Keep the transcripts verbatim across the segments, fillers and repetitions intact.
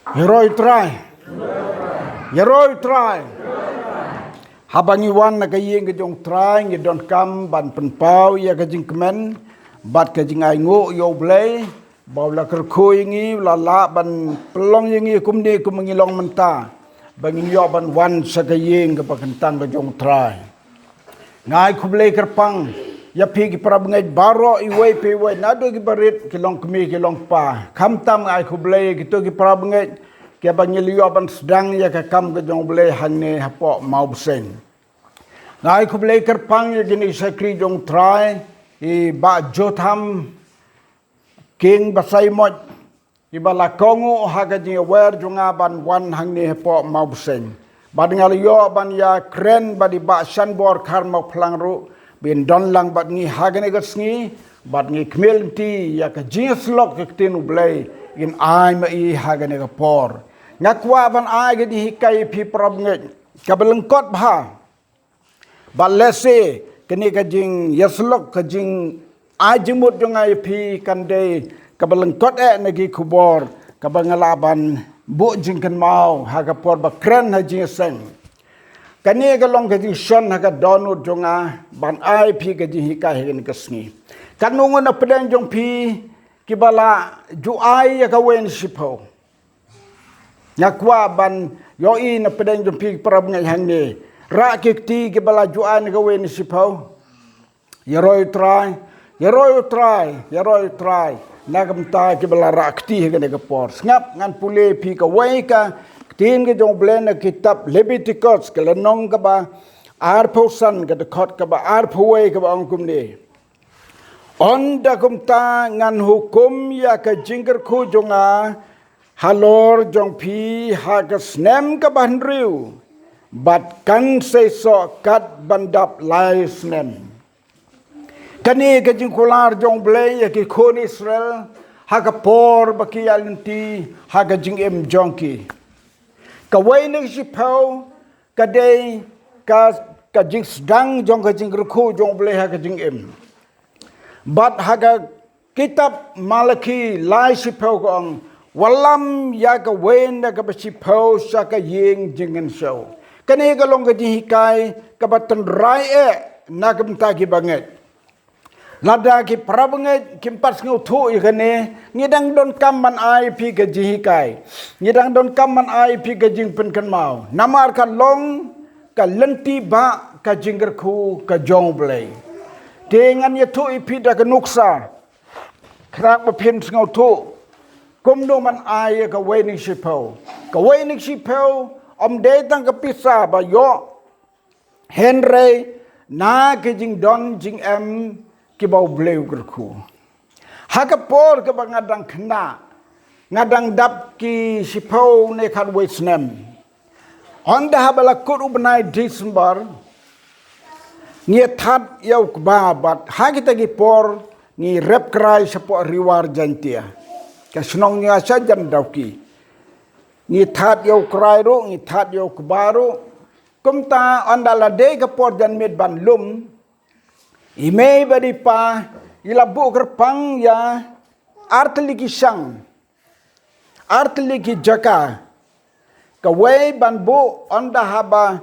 Ïaroh ïa u Trai. Ïaroh ïa u Trai. Haba ngi wan na ka ïing ka jong u Trai, ngi donkam ban pynpaw ïa ka jingkmen bad ka jingainguh ïa U Blei ba u la kyrkhu ïa ngi, u la lah ban pynlong ïa ngi kumne kum ngi long mynta, ba ngin ïoh ban wan sha ka ïing kaba kyntang ka jong u Trai. Nga ai khublei kyrpang ïa phi ki para bangeit baroh, iwei pa iwei, naduh ki barit, ki longkmie, ki longkpa. Khamtam nga ai khublei ïa kito ki para bangeit kiba ngi la ïoh ban sdang ïa ka kam ka jong U Blei hangne hapoh Mawbseiñ. Nga ai khublei kyrpang ïa kine ki shakri jong u Trai, i Bah Jotham King Basaimoj, iba la kohnguh ha ka jingïawer jong nga ban wan hangne hapoh Mawbseiñ. Bad nga la ïoh ban ïakren bad i Bah Shanbor Kharmawphlang ruh ba in don lang bad ngi ha kane ka sngi, bad ngi khmih lynti ïa ka jingïasyllok ka ktien U Blei, in ai ma i ha kane ka por. Nga kwah ban ai ka jinghikai ïa phi para bangeit kaba lyngkot bha. Bad lehse kane ka jingïasyllok, ka jingai jingmut jong nga ïa phi kan dei kaba lyngkot eh na ki khubor kaba nga lah ban buh jingkynmaw ha ka por ba kren ha jingïaseng. Kane ka long ka jingshon ha ka dohnud jong nga ban ai phi ka jinghikai ha kane ka sngi. Katno ngut na pdeng jong phi kiba la ju ai ïa kawei na shiphew? Nga kwah ban ïohi na pdeng jong phi para bangeit hangne. Rah ki kti kiba la ju ai na kawei na shiphew. Ïaroh ïa u Trai, ïaroh ïa u Trai, ïaroh ïa u Trai. Na ka bynta kiba la rah kti ha kane ka por, sngap ngan pule phi kawei ka ktien ka jong U Blei na kitab Leviticus, ka lynnong kaba arphew san, ka dkhot kaba arphew wei, kaba ong kumne: Ynda kumta ngan hukum ïa ka jingkyrkhu jong nga halor jong phi ha ka snem kaba hynriew, bad kan seisoh kat ban dap lai snem. Kane ka jingkular jong U Blei ïa ki khun Israel ha ka por ba ki ïaid lynti ha ka jingim jong ki. Kawei na ka shiphew ka dei ka, ka jingsdang jong ka jingkyrkhu jong U Blei ha ka jingim. Bad ha ka kitab Malaki lai shiphew ka ong: Wallam ïa kawei na kaba shiphew sha ka ïing jingkynshew. Kane ka long ka jinghikai kaba tynrai eh na ka bynta ki bangeit. Lada ki para bangeit kim pat sngewthuh ïa kane, ngi dang donkam ban ai phi ka jinghikai, ngi dang donkam ban ai phi ka jingpynkynmaw, namar ka long ka lynti ba ka jingkyrkhu ka jong U Blei. Te ngan ïathuh ïa phi da ka nuksa, khnang ba phin sngewthuh kumno ban ai ïa kawei na ka shiphew. Kawei na ka shiphew ym dei tang ka pisa ba ïoh, hynrei na ka jingdon jingem kiba U Blei u kyrkhu. Ha ka por kaba nga dang khynnah, nga dang dap ki shiphew ne khatwei snem, ynda haba la kut u bnai December, ngi ïa that ïa u kba bad ha kita ki por ngi rep krai shapoh Ri War Jaintia, ka shnong jong nga sha Jandauki. Ngi that ïa u krai ruh, ngi that ïa u kba ruh. Kumta ynda la dei ka por janmiet ban lum, i mei bad i pa i la buh kyrpang ïa artylli ki shang, artylli ki jaka. Kawei ban buh ynda haba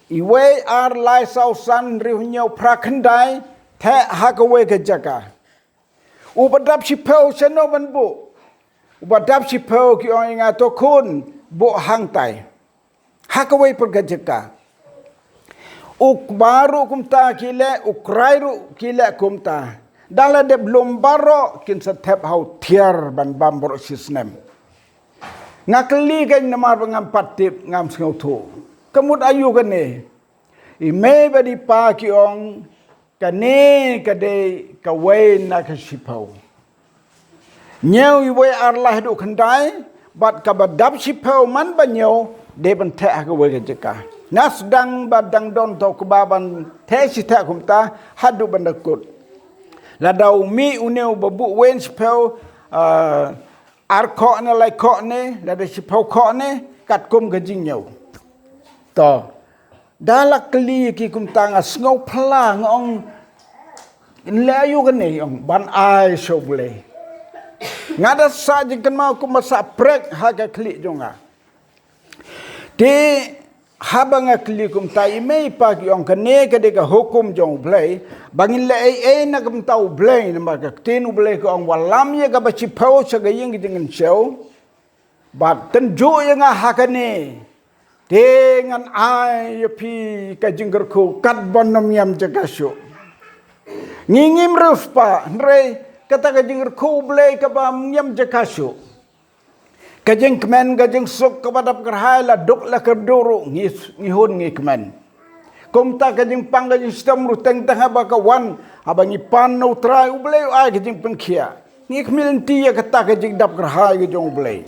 iwei, ar, lai, saw, san, hynriew, hynñiew, phra, khyndai theh ha kawei ka jaka. Uba dap shiphew shano ban buh? Uba dap shiphew, ki ong ïa nga, to khun, buh hangtai ha kawei pat ka jaka. U kba ruh kumta ki leh, u krai ruh ki leh kumta. Da la dep lum baroh kin sa thep ha u thiar ban bam baroh shi snem. Nga kylli kein namar ba ngam pat tip, ngam sngewthuh. Ka mut aïu kane? I mei bad i pa ki ong, kane ka dei kawei na ka shiphew. Ñiew iwei, ar, lai haduh khyndai, bad kaba dap shiphew man ba ñiew dei ban theh ha kawei ka jaka. Nga sdang ba dang don to kba ban theh shi theh kumta haduh ban da kut. Lada u mih une uba buh wei na shiphew, ah, ar khoh ne, lai khoh ne, lada shiphew khoh ne, katkum ka jingñiew. To, da la kylli ki kumta, nga sngew phylla, nga ong, leh aïu kane, ong, ban ai sha U Blei. Nga da sah jingkynmaw kumba sah prek ha ka khlieh jong nga. Te haba nga kylli kumta, i mei i pa ki ong, kane ka dei ka hukum jong U Blei ba ngin leh ei ei na ka bynta U Blei, namar ka ktien U Blei ka ong, wallam ïa kaba shiphew sha ka ïing ka jingkynshew, bad tynjuh ïa nga ha kane, te ngan ai ïa phi ka jingkyrkhu katba nym ïam jaka shuh. Ngi ngim riewspah, hynrei kata ka jingkyrkhu U Blei kaba ym ïam jaka shuh. Ka jingkmen, ka jingsuk kaba dap kyrhai, la duk la kyrduh ruh ngi, ngi hun ngi kmen. Kumta ka jingpang ka jingshitom ruh teng teng haba ka wan, haba ngi pan na U Trai, U Blei u ai ka jingpynkhiah. Ngi khmih lynti ïa kata ka jingdap kyrhai ka jong U Blei.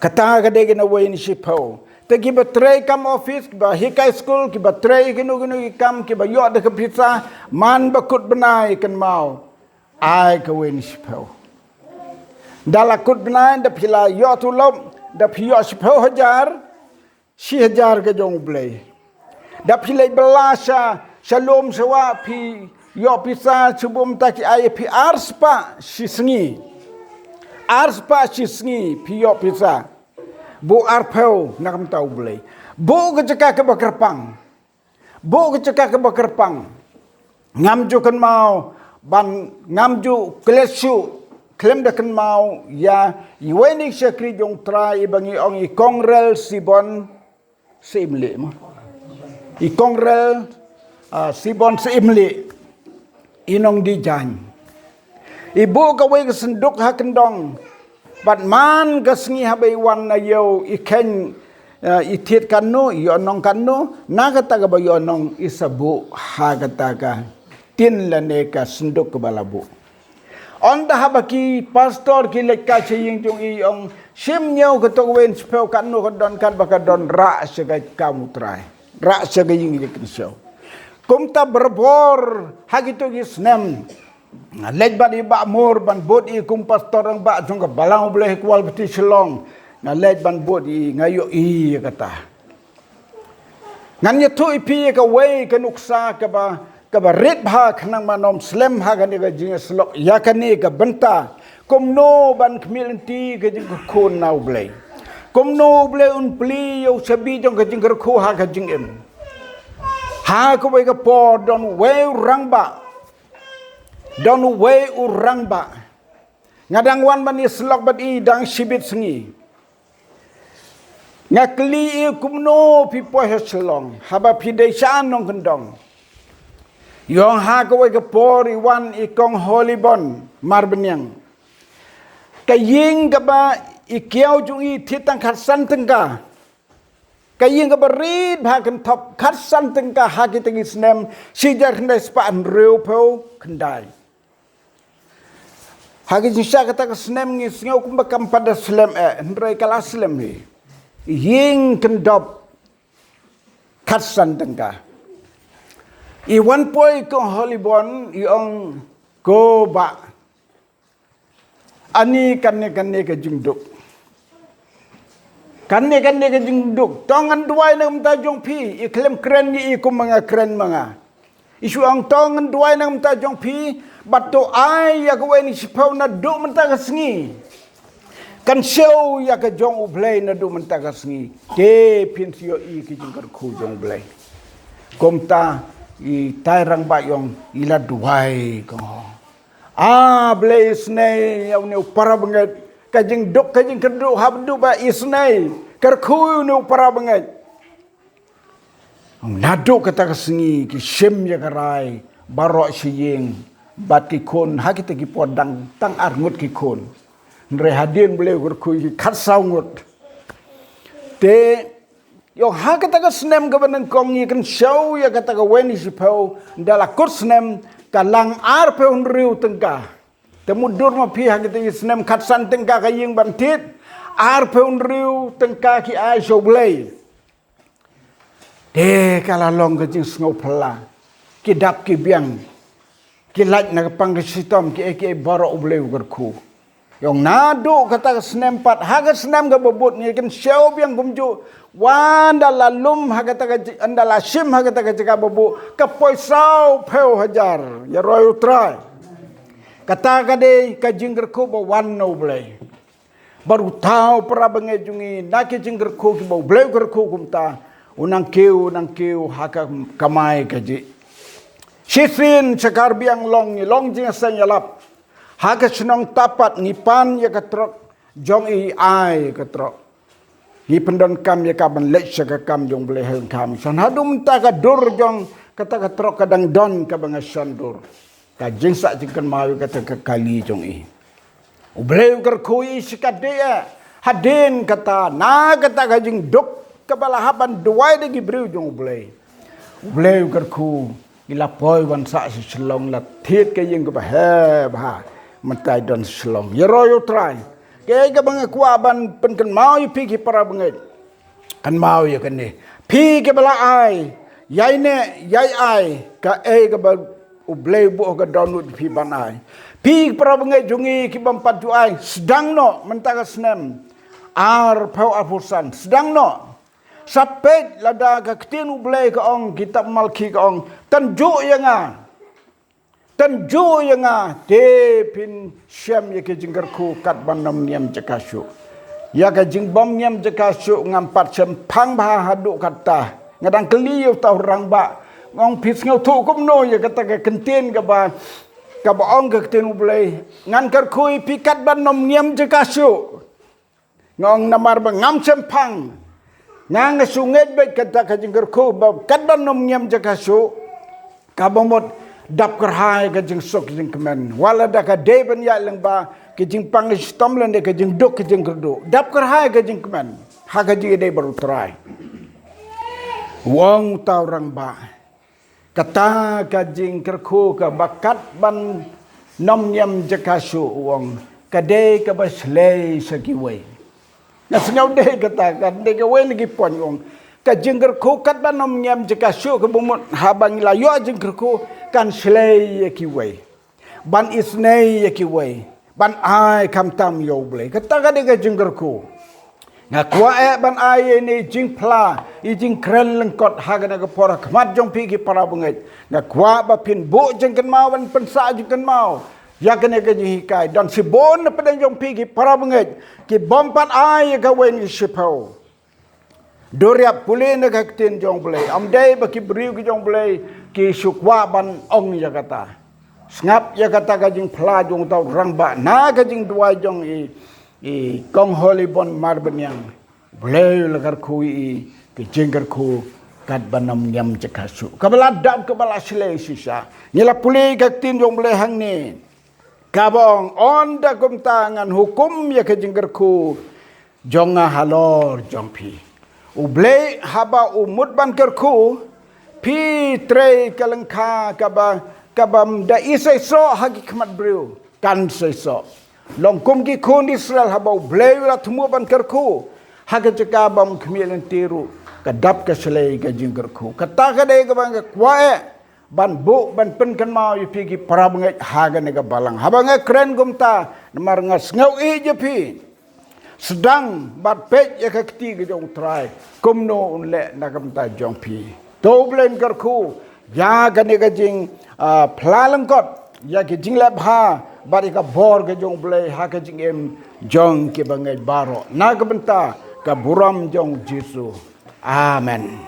Kata ka dei kawei na shiphew. Te kiba trei kam office, kiba hikai skul, kiba trei kino kino ki kam, kiba ïoh da ka pisa, man ba kut bnai kynmaw ai kawei na shiphew. Da la kut bnai, da phi la ïoh tulop, da phi ïoh shiphew hajar, shi hajar ka jong U Blei. Da phi leit bylla sha, sha lum sha wah, phi ïoh pisa, shu bun mynta ki ai ïa phi arspah shi sngi. Arspah shi sngi phi ïoh pisa. Buh arphew na ka bynta U Blei. Buh ka jaka kaba kyrpang. Buh ka jaka kaba kyrpang. Ngam ju kynmaw ban, ngam ju klet shuh khlem da kynmaw ïa iwei na ki shakri jong U Trai iba ngi ong i Kong Rel Sibon Syiemlieh mo. I Kong Rel, ah, Sibon Syiemlieh. I nongdie jaiñ. I buh kawei ka synduk ha kyndong. Bad man ka sngi haba i wan na ïew, i kheiñ, eh, i thied katno, i ïoh nong katno, na kata kaba ïoh nong i sa buh ha kata ka tin lane ka synduk kaba la buh. Ynda haba ki pastor ki leit kai sha ïing jong i, ong, shim ñiew kato kawei na shiphew, katno ka don, katba ka don, rah sha ka kam U Trai. Rah sha ka ïing jingkynshew. Kumta barabor ha kito ki snem nga leit bad i Bah Mor ban bud i kum pastor rangbah jong ka Balang U Blei ha Kawalbati Shillong. Nga leit ban bud i, nga ïohi ïa kata. Ngan ïathuh ïa phi ïa kawei ka nuksa kaba, kaba rit bha khnang ba nym slem ha kane ka jingïasyllok ïa kane ka bynta. Kumno ban khmih lynti ka jingkyrkhu na U Blei. Kumno U Blei un plie ïa u shabi jong ka jingkyrkhu ha ka jingim. Ha kawei ka por don uwei u rangbah. Don uwei u rangbah. Nga dang wan ban ïasyllok bad i dang shibit sngi. Nga kylli i, kumno phi poi ha Shillong haba phi dei sha nongkyndong? I ong ha kawei ka por i wan i Kong Holibon Marbaniang. Ka ïing kaba i kiaw jong i thied tang khatsan tyngka. Ka ïing kaba rit bha, kynthop, khatsan tyngka ha kita ki snem shi hajar khyndai spah hynriewphew khyndai. Ha ka jingshisha kata ka snem ngi sngew kumba kam pat da slem eh, hynrei ka la slem hi. Ïing kyndop khatsan tyngka. I wan poi Kong Holibon, i ong, ko bah, ani kane kane ka jingduk. Kane kane ka jingduk. To ngan duwai na ka bynta jong phi, i khlem kren ïa i kumba nga kren ma nga. I shu ong, to ngan duwai na ka bynta jong phi, bad to ai ïa kawei na shiphew naduh mynta ka sngi. Kynshew ïa ka jong U Blei naduh mynta ka sngi. Te phin sa ïohi ka jingkyrkhu jong U Blei. Kumta i tai rangbah i ong, i la duwai, ko. Ah, Blei, isynei ïa une u para bangeit. Ka jingduk, ka jingkyrduh, haba duk ba isynei. Kyrkhu ïa une u para bangeit. Naduh kata ka sngi ki shim ïa ka rai baroh shi ïing bad ki khun, ha kita ki por dang tang ar ngut ki khun. Hynrei hadien Blei u kyrkhu ïa ki khatsaw ngut. Te ïoh ha kata ka snem kaba nyngkong ngi kynshew ïa kata kawei na shiphew, ynda la kut snem ka lang arphew hynriew tyngka. Te mutdur ma phi ha kita ki snem khatsan tyngka ka ïing ban thied, arphew hynriew tyngka ki ai sha U Blei. Te ka la long ka jingsngew phylla. Ki dap ki biang. Ki lait na ka pang ka shitom, kiei kiei baroh U Blei u kyrkhu. Ïoh naduh kata ka snem pat, ha ka snem kaba bud ngi kynshew biang kumjuh. Wan da la lum ha kata ka ji-, ynda la shim ha kata ka jaka ba buh, ka poi saw phew hajar. Ïa roi U Trai. Kata ka dei ka jingkyrkhu ba wan na U Blei. Bad uta u para bangeit jong ngi, na ki jingkyrkhu kiba U Blei u kyrkhu kumta, u nang kiew, u nang kiew ha ka kamai kajih. Shisien sha Karbi Anglong ngi long jingïaseng ïalap. Ha ka shnong Tapat ngi pan ïa ka trok jong i, ai ka trok. Ngi pyndonkam ïa ka ban leit sha ka kam jong U Blei ha ka kam. Shen haduh mynta ka dur jong kata ka trok ka dang don kaba nga shon dur. Ka jingsah jingkynmaw ïa kata ka kali jong i. U Blei u kyrkhu i shikatdei eh. Hadien kata, na kata ka jingduk kaba la hap ban duwai da ki briew jong U Blei, U Blei u kyrkhu i la poi wan sah sha Shillong, la thied ka ïing kaba heh bha. Mynta i don sha Shillong. Ïaroh ïa U Trai. Kaei kaba nga kwah ban pynkynmaw ïa phi ki para bangeit. Kynmaw ïa kane. Phi kiba la ai, ïai neh, ïai ai kaei kaba U Blei u buh ha ka dohnud phi ban ai. Phi para bangeit jong ngi kibym pat ju ai, sdang noh mynta ka snem arphew arphew san, sdang noh. Sa peit lada ka ktien U Blei ka ong, kitab Malki ka ong, tynjuh ïa nga. Tynjuh ïa nga, te phin shem ïa ka jingkyrkhu kat ban ym niam jaka shuh. Ïa ka jingbym niam jaka shuh ngam pat shemphang bha haduh katta. Nga dang kylli ïa uta u rangbah. Nga ong phi sngewthuh kumno ïa kata ka kyntien kaba, kaba ong ka ktien U Blei. Ngan kyrkhu ïa phi kat ban ym niam jaka shuh. Nga ong namar ba ngam shemphang. Nga nga shu ngeit beit kata ka jingkyrkhu ba kat ban ym niam jaka shuh. Kaba mut dap kyrhai ka jingsuk jingkmen. Wat lada ka dei ban ïaid lyngba ka jingpang ka shitom lane ka jingduk ka jingkyrduh. Dap kyrhai ka jingkmen. Ha ka jingïadei bad U Trai. U ong uta u rangbah. Kata ka jingkyrkhu kaba kat ban ym niam jaka shuh u ong. Ka dei kaba shlei sha kiwei. Nga sngew dei kata, ka dei kawei na ki point u ong. Ka jingkyrkhu kat ban ym niam jaka shuh kaba mut haba ngi la ïoh jingkyrkhu kan shlei ïa kiwei. Ban isynei ïa kiwei. Ban ai khamtam ïa U Blei. Kata ka dei ka jingkyrkhu. Nga kwah eh ban ai ïa ine i jingphla, i jingkren lyngkot ha kane ka por ha khmat jong phi ki para bangeit. Nga kwah ba phin buh jingkynmaw ban pynsah jingkynmaw ïa kane ka jinghikai. Don shibun na pdeng jong phi ki para bangeit kibym pat ai ïa kawei na ki shiphew. Duriap pule na ka ktien jong U Blei. Ym dei ba ki briew ki jong U Blei ki shu kwah ban ong ïa kata. Sngap ïa kata ka jingphla jong uta u rangbah na ka jingduwai jong i, i Kong Holibon Marbaniang. U Blei u la kyrkhu ïa i ka jingkyrkhu kat ban ym niam jaka shuh. Kaba la dap kaba la shlei shisha. Ngi la pule ka ktien jong U Blei hangne. Kaba ong, ynda kumta ngan hukum ïa ka jingkyrkhu jong nga halor jong phi. U Blei haba u mut ban kyrkhu, phi trei ka lyngkha kaba, kabym da i seisoh ha ki khmat briew, kan seisoh. Long kum ki khun Israel haba U Blei u la thmu ban kyrkhu ha ka jaka bym khmih lynti ruh, ka dap ka shlei ka jingkyrkhu. Kata ka dei kaba nga kwah eh ban buh ban pynkynmaw ïa phi ki para bangeit ha kane ka balang. Haba nga kren kumta namar nga sngew ïeit ïa phi. Sdang bad peit ïa ka kti ka jong U Trai kumno un leh na ka bynta jong phi. To U Blei un kyrkhu ïa kane ka jing, ah, phla lyngkot ïa ka jingleh bha bad ïa ka bor ka jong U Blei ha ka jingim jong ki bangeit baroh na ka bynta ka burom jong U Jisu. Amen.